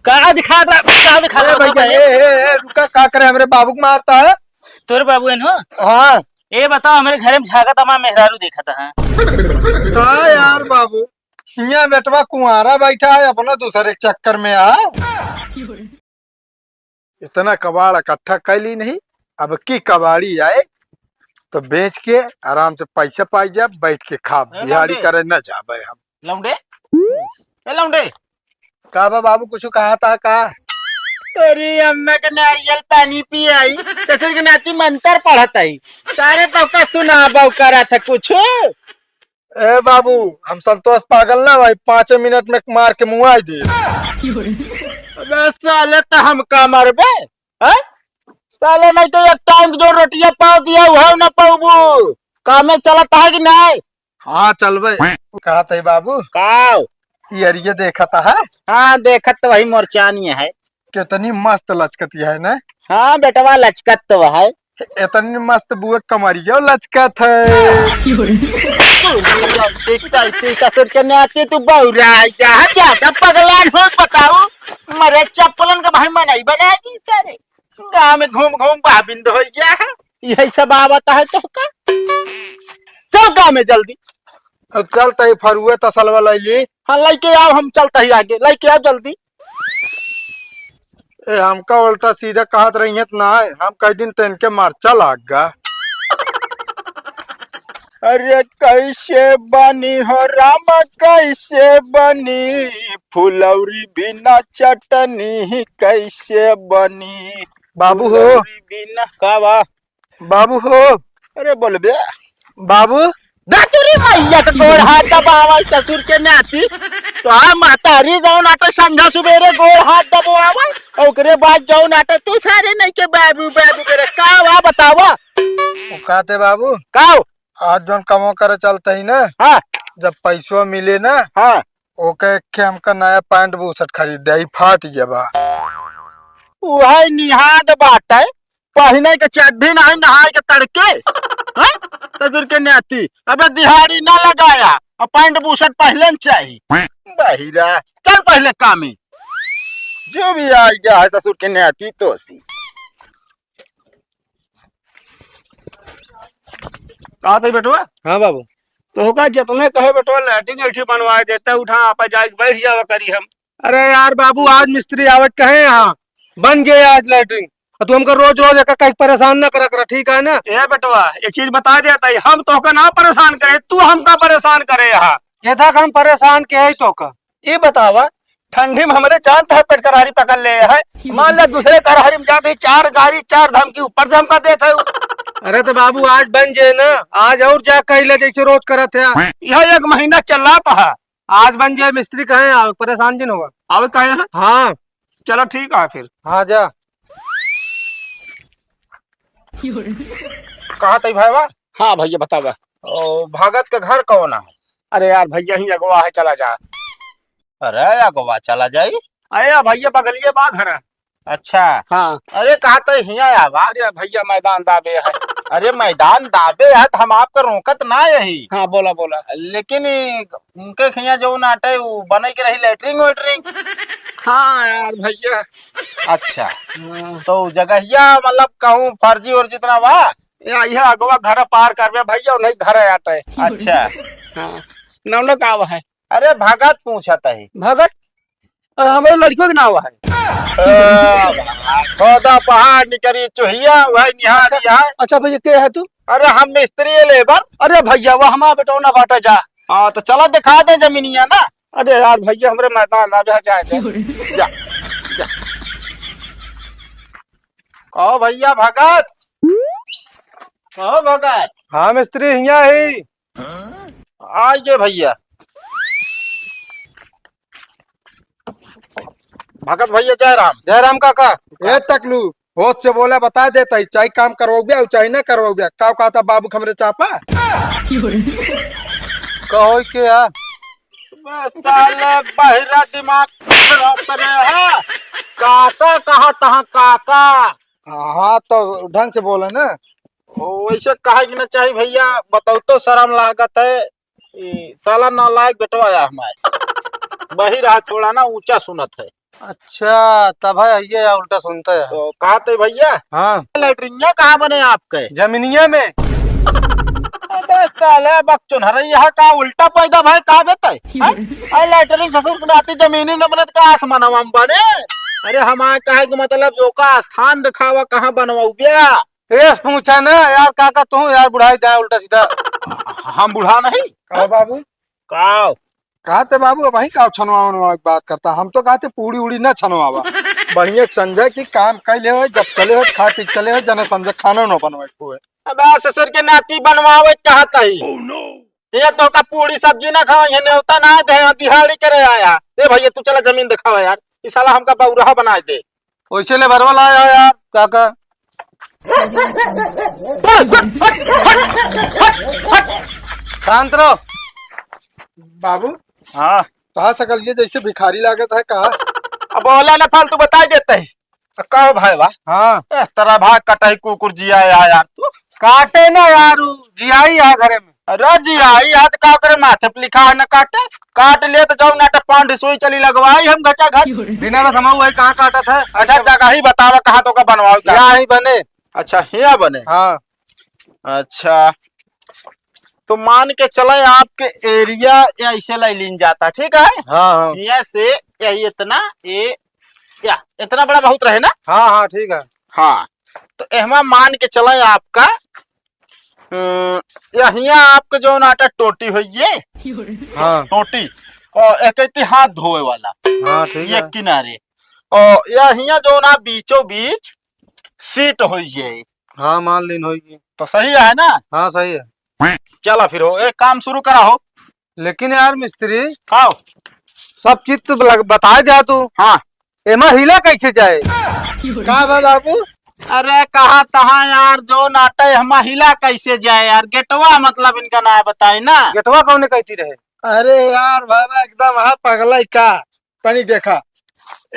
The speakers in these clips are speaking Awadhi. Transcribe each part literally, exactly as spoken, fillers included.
का दिखा रहा, का दिखा अरे रहा भैया, ए, ए, ए, रुका, का करे, हमरे बाबू को मारता है? तोरे बाबू एन हो? हाँ। ए बताओ, हमरे घरे में झांकत हमार मेहरारू देखत है। का यार बाबू, हियाँ बेटवा कुंवारा बैठा है, अपना दूसरे के चक्कर में आ। इतना कबाड़ इकट्ठा कर ली नहीं, अब की कबाड़ी आए तो बेच के आराम से पैसा पाई जाब, बैठ के खाब, ए दिहाड़ी लौंडे। करे न जाबे हम। लौंडे, ए लौंडे। का बा बाबू, कुछ कहा था का? तोरी अम्मा के नारियल पानी पी आई, ससुर के नाती मंत्र पढ़त आई। सारे तो का सुना बाऊ करा था कुछ। ए बाबू, हम संतोष पागल ना भाई, पाँच मिनट में मार के मुआई दे। अबे साले, त हम का मरबे? हैं? साले, नहीं तो एक टाइम जो रोटिया पाव दिया, उहे ना पाउबू। कामे चलत है कि नहीं? हाँ, चलबे। कहा थे बाबू? काव? ये अरिये देखत है? हाँ, देखत तो वही मोरचानी है। कितनी मस्त लचकती है ना? हाँ बेटवा, लचकत तो है। इतनी मस्त बुआ कमरियो लचकत है। तू देखता इतनी ससुर के नाती तू बौरा है, यहाँ ज्यादा पगलान हो बताऊ। मरे चप्पलन का भाई मनई बनाएगी सारे। गाँव में घूम घूम बाबिंद हो गया है। यही सब आवत है तो का? चल गाँव में जल्दी। अब चल तही फरुए तसलवा लैली। हाँ, लइके आओ, हम चलत ही आगे, लइके आओ जल्दी। ए, हमका उल्टा सीधा कहत रही है त ना, हम कह दिन तेन के मरचा लाग गा। अरे कैसे बनी हो राम, कैसे बनी, फुलौरी बिना चटनी कैसे बनी। बाबू हो। फुलौरी बिना, का बा? बाबू हो। अरे बोल बे। बाबू। दातुरी मैया के गोड़ हाथ दबावा ससुर के नाती। तो हाँ, महतारी जौन आटे संझा सुबेरे गोड़ हाथ दबावा, ओकरे बाद जौन आटे तू सारे नहीं के बाबू, बाबू करे। का हुआ बतावा? वो कहते बाबू। का हो? आज जौन कमो करे चलते ही ना। हाँ। जब पैसो मिले ना। हाँ। ओके एक ठे हमका नया पैंट बुशर्ट खरीद दे, ई फाट गया बा। उहे निहाद बाटे, पहिने के चड्ढी नहीं, नहाए के तड़के। हैं? ससुर के नाती, अबे दिहाड़ी ना लगाया, और पैंट बुशर्ट पहले न चाही। बहिरा, चल पहले कामे। जो भी आ गया है ससुर के नाती तोसी। का तो बेटवा? हाँ बाबू। तो का जितने कहे बेटवा, लैट्रिन ऐठी बनवाए देता, उठा आप जाके बैठ जावा करी हम। अरे यार बाबू, आज मिस्त्री आवत कहे यहाँ, बन गए आज लैट्रिन। और तू हमका रोज रोज एक कहीं परेशान ना करा करा, ठीक है ना? ए बेटवा, एक चीज बता देता ही, हम तोहका ना परेशान करे, तू हमका परेशान करे यहाँ। ये था कि हम परेशान के है तोहका। ये बतावा, ठंडी में हमरे जान तहे पेट करारी पकड़ ले है। मान ले दूसरे करारी में जाते ही चार गारी, चार धमकी ऊपर से हमका देत है। अरे तो बाबू, आज बन जे ना, आज और जा कह ले जैसे रोज करत है। यह एक महीना चल रहा था। आज बन जे, मिस्त्री कहे, आओ, परेशान जिन होगा। आवे कहे हैं? हाँ। चलो ठीक है फिर। हाँ जा। कहा तई भाईवा? हाँ भैया बतावा। ओ, भगत के घर कौन है? अरे यार भैया ही अगवा है, चला जा। अरे अगवा चला जाई? अरे भैया बगलिए बा घर है। अच्छा। हाँ। अरे कहा तई हिया आवा? अरे भैया मैदान दाबे है। अरे मैदान दाबे है तो हम आपका रोकत ना यही। हाँ बोला बोला। लेकिन ई उनके खिया जो नाटे उ बने के रही लैट्रिन वैट्रिन। हाँ यार भैया। अच्छा। हाँ। तो जगहिया मतलब कहूँ फर्जी उर्जी तो ना बा? या, यह अगवा घर पार करबे भैया, नहीं घर आटे। अच्छा। हाँ। नौनो का है? अरे भगत पूछत है। भगत? अरे हमरे लड़कियों के नाव है। ए, खोदा पहाड़ निकरी चोहिया, वही निहार अच्छा, दिया है। अच्छा भैया, के है तू? अरे हम मिस्त्री है, लेबर। अरे भैया, वो हमारा बेटौना बाटा जा। हाँ, तो चला दिखा दे जमीनिया ना। अरे यार भैया, हमरे मैदान ना जा, जाए दे। जा, जा। कहो भैया भगत, कहो भगत। हाँ मिस्त्री, हिया ही। आइए भैया। भगत भैया जय राम। जय राम काका। ए टकलू, होश से बोला, बता देता ही, चाहे काम करवाओगे और चाहे ना करवाओगे। का कहता बाबू हमरे चापा? कहो के यार। बे साले बहिरा दिमाग खराब करे है। काका कहा तहा काका। हाँ, तो ढंग से बोले ना। ओ, वैसे कहे के ना चाहिए भैया, बताओ तो शर्म लागत है। ई साला नालायक बेटवा आया हमारे। वही रहा, थोड़ा ना ऊंचा सुनत है। अच्छा, तब है, ये या उल्टा सुनता है। तो कहा थे भैया? हाँ। लैट्रिनिया कहाँ बने आपके? जमीनिया में। अबे साले बकचोन, हरे यहाँ का उल्टा पैदा भाई, का बेटा है? हैं? अरे लैट्रिन ससुर के नाती जमीनी न बनत का आसमानवा में बने? अरे हमारे कहे के मतलब जो का स्थान दिखावा, कहाँ बनवाऊ गया? एस पूछा ना यार, काका तू यार बुढ़ाई जाए उल्टा सीधा। हम बुढ़ा नहीं। का बाबू? का? कहा थे बाबू, अब वहीं का छनवा वनवा की बात करता। हम तो कहा थे पूड़ी उड़ी ना छनवावा। बढ़िया संजय की काम कइ ले हो, जब चले हो, खा पी चले हो, जना संजय खाना ना बनवाए को है। अब आ ससुर के नाती बनवावे कहा तही। ये तो का पूड़ी सब्जी ना खावा, ये न्योता ना दे, यहाँ दिहाड़ी करे आया। ए भैया, तू चला जमीन दिखावा यार, ई साला हमका बौरहा बनाए दे। वैसे ले भरवा लाया यार, काका। शांत रहो। बाबू, हाँ। कहा सकल ये जैसे भिखारी लागत है, कहा? अब बोला ना, फालतू बताई देते हैं। कहो भाई वाह। हाँ। ए, तेरा भाग कटाई कुकुर जिया है यार तू। काटे ना यार, उ जियाई है घरे में। अरे जियाई है तो का करे, माथे पे लिखा है ना काटे। काट ले तो जाओ ना तो पांड सुई चली लगवाई हम घचा घर। दिना में समाऊ है, कहाँ काटत है? अच्छा जगह ही बतावा कहाँ तो का बनवाओ का? यहाँ ही बने। अच्छा हिया बने। हाँ। अच्छा तो मान के चले आपके एरिया ऐसे ले लीन जाता, ठीक है? हाँ, हाँ। हिया से यही इतना, ये या इतना बड़ा बहुत रहे ना? हाँ, हाँ, ठीक है। हाँ तो एहमा मान के चले आपका, अ, यहिया आपके जौन आटा टोटी होई ये, हाँ। टोटी, और एक इतनी हाथ धोए वाला, हाँ, ठीक ये है। किनारे, और यहिया जौन आप बीचों बीच सीट होई ये। हाँ, मान लीन होई। तो सही है ना? हाँ, सही है। चला फिर हो, एक काम शुरू करा हो। लेकिन यार मिस्त्री, का हो? सब चीज तो लग-, बताए जा तू। हाँ। एमा हिला कैसे जाए? का बा बाबू? अरे कहा तहा यार, जौन आटा है, हमा हिला कैसे जाए यार? गेटवा मतलब इनका ना बताए ना। गेटवा कौने कहती रहे? अरे यार बाबा, एकदम हाँ पगला ही का। तनी देखा,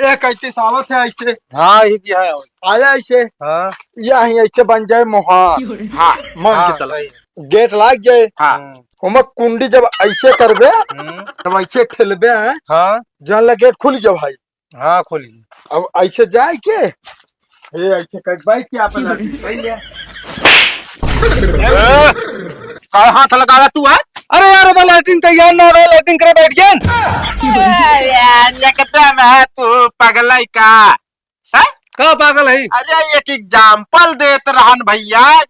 एक ऐसे सावत है ऐसे। हाँ, ये क्या है? आया ऐसे। हाँ। या ही ऐसे बन जाए मोहार। हाँ। मन हाँ, के चला। सही। गेट लाग जाए। हाँ। हम्म। ओमा कुंडी जब ऐसे करबे, हम्म। तब ऐसे ठेलबे, हाँ। जान ला गेट खुल गया भाई। हाँ, खुल गया। अब ऐसे जाए के, ये ऐसे कर बैठ के आप लड़की सही है। ए, का हाथ लगावा तू, है? अरे यार, अब लैट्रिन तैयार ना रहे, लैट्रिन करे बैठ गए। ए, यार, एकदम है तू पगलाई का, है? का पागल है? अरे, एक एग्जाम्पल देत रहन भैया।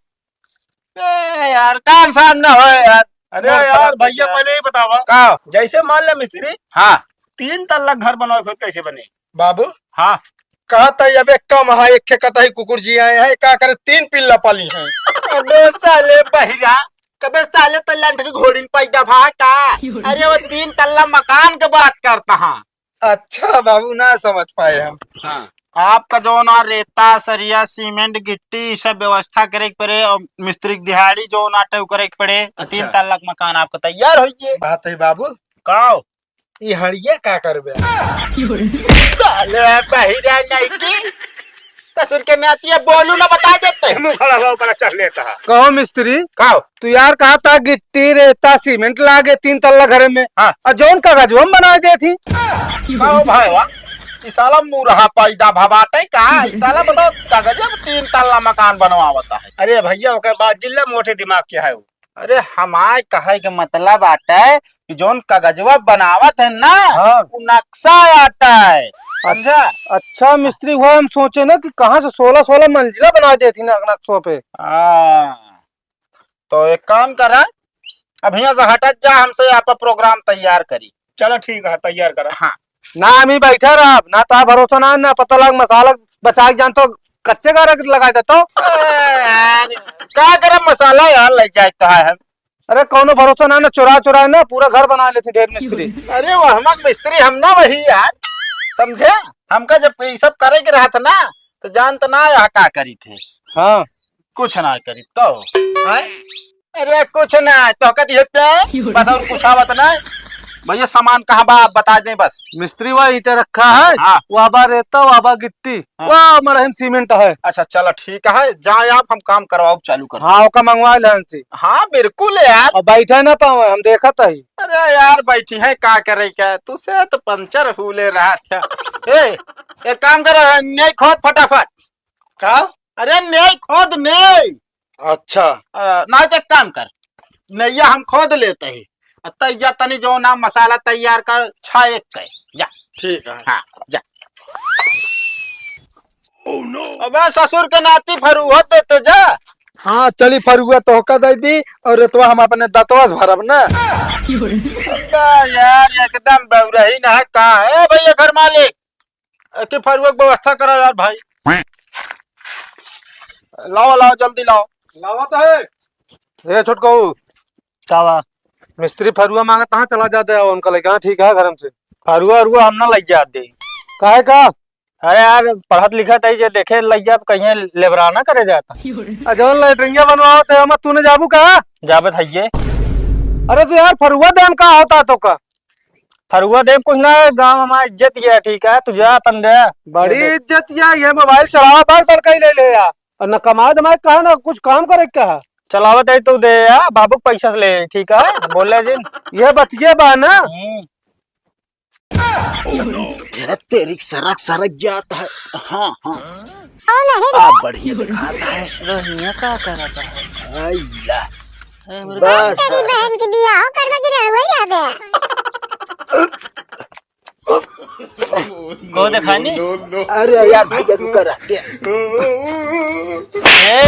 ए, यार, कान साफ ना हो यार। अरे मूड यार, खराब भैया, हो गया। पहले ही बतावा। का? जैसे मान ले मिस्त्री, हाँ। तीन तल्ला घर बनावे खुद कैसे बने? बाबू, हाँ। कहत है, अबे कम है, एक ठे कटाई कुकुर जी आए हैं, का करे तीन पिल्ला पाली हैं। अबे साले बहिरा, कबे साले तो लंठ के घोड़िन पैदा भा का? अरे वो तीन तल्ला मकान के बात करता हाँ। अच्छा बाबू, ना समझ पाए हम। हाँ। आपका जौन आ रेता, सरिया, सीमेंट, गिट्टी, ई सब व्यवस्था करे के पड़े और मिस्त्री के दिहाड़ी जौन आटे उ करे के पड़े, तो तीन अच्छा। तल्ला के मकान आपका तैयार होइए। बात है बाबू। का? ई हड़िया का करबे? साले बहिरा नहीं की। ससुर के नातिया बोलू ना बता देते। मुंह खड़ा हुआ ऊपर चढ़ लेता है। कहो मिस्त्री। का? तू यार कहा था गिट्टी, रेता, सीमेंट लागे तीन तल्ला घरे में। हाँ। और जौन कागजवा में बना दे थी। का हो भाई वाह? ई साला मुरहा पैदा भबाटे का? ई साला बताओ कागजे में तीन तल्ला मकान बनवावता है। अरे भैया, ओकर बाद जिल्ला मोटे दिमाग के है वो। अरे हमार कहे के मतलब बाटे कि जौन कागजवा बनावत है ना, हाँ। उ नक्शा आटा है, समझा? अच्छा मिस्त्री हुआ, हम सोचे ना कि कहाँ से सोलह सोलह मंजिला बना देती ना नक्शों पे। हाँ, तो एक काम करा, अब हियाँ से हटत जा, हमसे आपा प्रोग्राम तैयार करी। चलो ठीक है, तैयार करा। हाँ। ना हम ही बैठा रहब, ना तो भरोसा ना, ना पता लग मसाला बचा के जान तो कच्चे गारे के लगा देतो। ए, यार, का गरम मसाला यार ले जाए कहा है? अरे कौनो भरोसा ना, ना चुरा चुरा है ना, पूरा घर बना लेते ढेर मिस्त्री। अरे वो हमक मिस्त्री हम ना वही यार, समझे? हमका जब ये सब करे के रहत ना, तो जानत ना यहाँ का करी थे। हाँ। कुछ ना करी तो। हैं? अरे कुछ ना, तो कदी है प्यार, बस और कुछ आवत ना। भैया, सामान कहाँ बा, आप बता दें बस। मिस्त्री वा ईंटा रखा है, हाँ। वा बा रेता, वा बा गिट्टी, हाँ। वा मड़हिन सीमेंट है। अच्छा, चला ठीक है, जाए आप, हम काम करवाओ, चालू कर। हाँ, ओका मंगवा लेन से। हाँ, बिल्कुल यार। अब बैठे ना पावे, हम देखत ही। अरे यार, बैठी है, का करे, का? तू से तो पंचर हुले रहा था। ए, एक काम कर, नहीं खोद फटाफट। का? अरे, नहीं खोद, नहीं। अच्छा। अ, ना तो एक काम कर, नैया हम खोद लेते ही। अ, तैया तनी जो ना मसाला तैयार कर, छा एक के। जा। ठीक है। हाँ, जा। अबे ससुर के नाती फरुआ देते जा। हाँ, चली फरुआ तोहका दे दी और रेतवा हम अपने दतवा से भरब ना। अबे यार, एकदम बौरही ना है का है भैया घर मालिक? ए, कि फरुआ के व्यवस्था करा यार भाई। लाओ, लाओ, जल्दी लाओ। लावा तो है। ए, छोटकऊ। का बा? मिस्त्री फरुआ मांगत, कहाँ चला जाते हो? उनका लइका ठीक है घर में से। फरुआ, अरुआ हम ना लइ जात दे। काहे का? अरे यार, पढ़त लिखत है जे देखे लइ जाब, कहीं लेबरा ना करे जाता। आ, जौन लैट्रिनिया बनवाओ थे, हम तू न जाबू का? जाबे थइये। अरे तू यार, फरुआ देन का होता तो का? फरुआ देब कुछ ना, गाँव हमार इज्जत ये है, ठीक है, तू जा अपन दे। बड़ी दे दे। इज्जत ये, ये मोबाइल चलावा पर, पर कहीं ले ले यार। और न कमाए धमाए कहा, ना कुछ काम करे के कहा। चलावत है तू दे यार, बाबू के पैसा से ले, ठीक है, बोले जिन। ये बतिये बा ना। हम्म। क्या तेरी सरक सरक जाता है। हाँ, हाँ। ओ नहीं रे। आप बढ़िया दिखाता है। रोहिया का करता है? अल्लाह। ए, हमरे बस, तेरी बस। बहन की बियाह करवा के रड़ुआ ही रहबे। को दिखानी? अरे यार भैया, रुका रहते हैं। ए,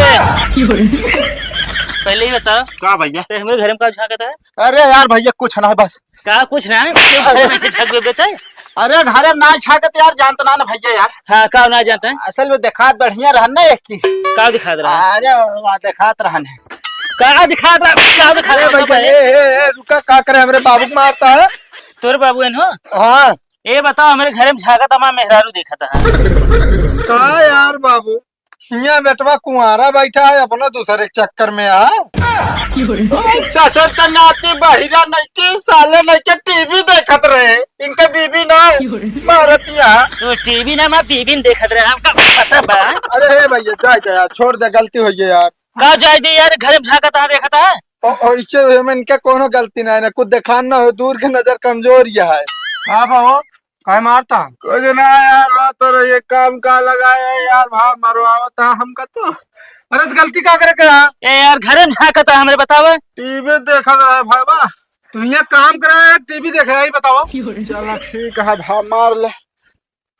पहले ही बता। का भैया? ते हमरे घर में का झांकत है? अरे यार भैया, कुछ ना है बस। का कुछ ना है? क्यों घरे में से झांकबे बेटा? अरे घरे में ना झांकत यार, जानत ना ना भैया यार। हाँ, का ना जानता है? असल में देखात बढ़िया रहन ना एक की। का दिखात रहा? अरे वाह, देखात रहन है। का दिखात रहा? का दिखात अरे रहा भैया, पहले? ए, ए, ए, रुका, का करे, हमरे बाबू को मारता है। तोर बाबू एन हो? हाँ। ए बताओ, हमरे घरे में झांकत हमार मेहरारू देखत है। का यार बाबू, हियाँ बेटवा कुंवारा बैठा है, अपना दूसरे के चक्कर में आ। ससुर का नाती बहिरा नहीं के, साले नहीं के, टीवी देखत रहे, इनका बीबी ना मारतिया। तू टीवी ना, मैं बीबी न देखत रहे, हमका पता बा। अरे हे भैया, जाए दे यार, छोड़ दे, गलती हो गई यार। का जाए दे यार, घर में झांकत है, देखत है। ओ, ओ, इसे हम इनका कोनो गलती ना है ना, कुछ देखान ना हो, दूर की नजर कमजोर यह है। का बा हो? काहे मारता? कुछ ना यार, बात हो रही है, काम का लगा है यार, भाव मरवावत है हमका तो। अरे तो गलती का करे का? ए यार, घरे में झांकत है, हमरे बतावे। टीवी देखत रहे भाई बा। तू यहाँ काम करे है, टीवी देखे है, बताओ। चला ठीक है, भाव मार ले,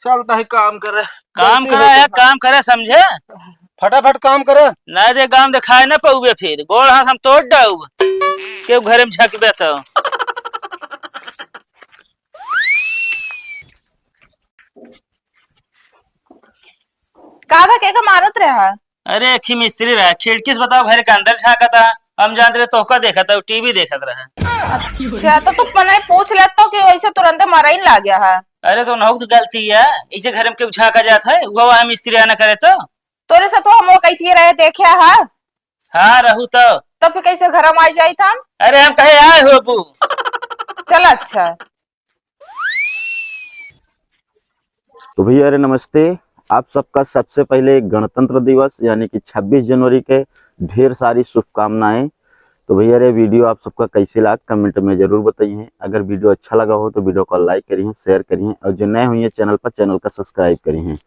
चलता है काम करे। काम गलती करे हो है, तो काम करे, समझे? फटाफट काम करे। नहीं दे, काम दिखाए ना पउबे, फिर गोड़ हाथ हम तोड़ डाउब। के घरे में झकबे तो। का बा, के का मारत रहा? अरे, एक ही मिस्त्री रहा, खिड़की से बताओ, घर के अंदर झांकत है। हम जानत रहे तोहका देखत है, टीवी देखत रहा। अच्छा, तो तू मने पूछ लेत तो कि वैसे तुरंते मरइन लाग गया है। अरे, तो नहुक तो गलती है, इसे घर में क्यों झांका जात है? वो वहाँ मिस्त्री आना करे तो। तोरे से तो हम वो कहती रहे, देखे हा? हाँ, रहू तो। तो फिर कैसे घर में आ जाई था हम? अरे, हम कहे आए हो बू। चल, अच्छा। तो भैया अरे नमस्ते, आप सबका सबसे पहले गणतंत्र दिवस यानी कि छब्बीस जनवरी के ढेर सारी शुभकामनाएं। तो भैया रे वीडियो आप सबका कैसे लाग कमेंट में जरूर बताइए। अगर वीडियो अच्छा लगा हो तो वीडियो को लाइक करिए, शेयर करिए और जो नए हुए चैनल पर चैनल का सब्सक्राइब करिए।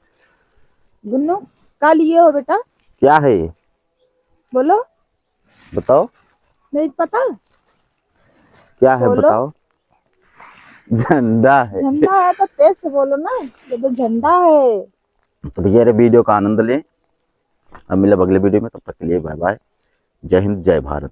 गुन्नू, का लिए हो बेटा? क्या है ये? बोलो। बताओ। नहीं पता? क्या है बोलो। बताओ। झंडा है। झंडा है तो तेज से बोलो ना, ये तो झंडा है। तो भैया रे वीडियो का आनंद लें, अब मिलब अगले वीडियो में, तब तक के लिए बाय बाय, जय हिंद, जय भारत।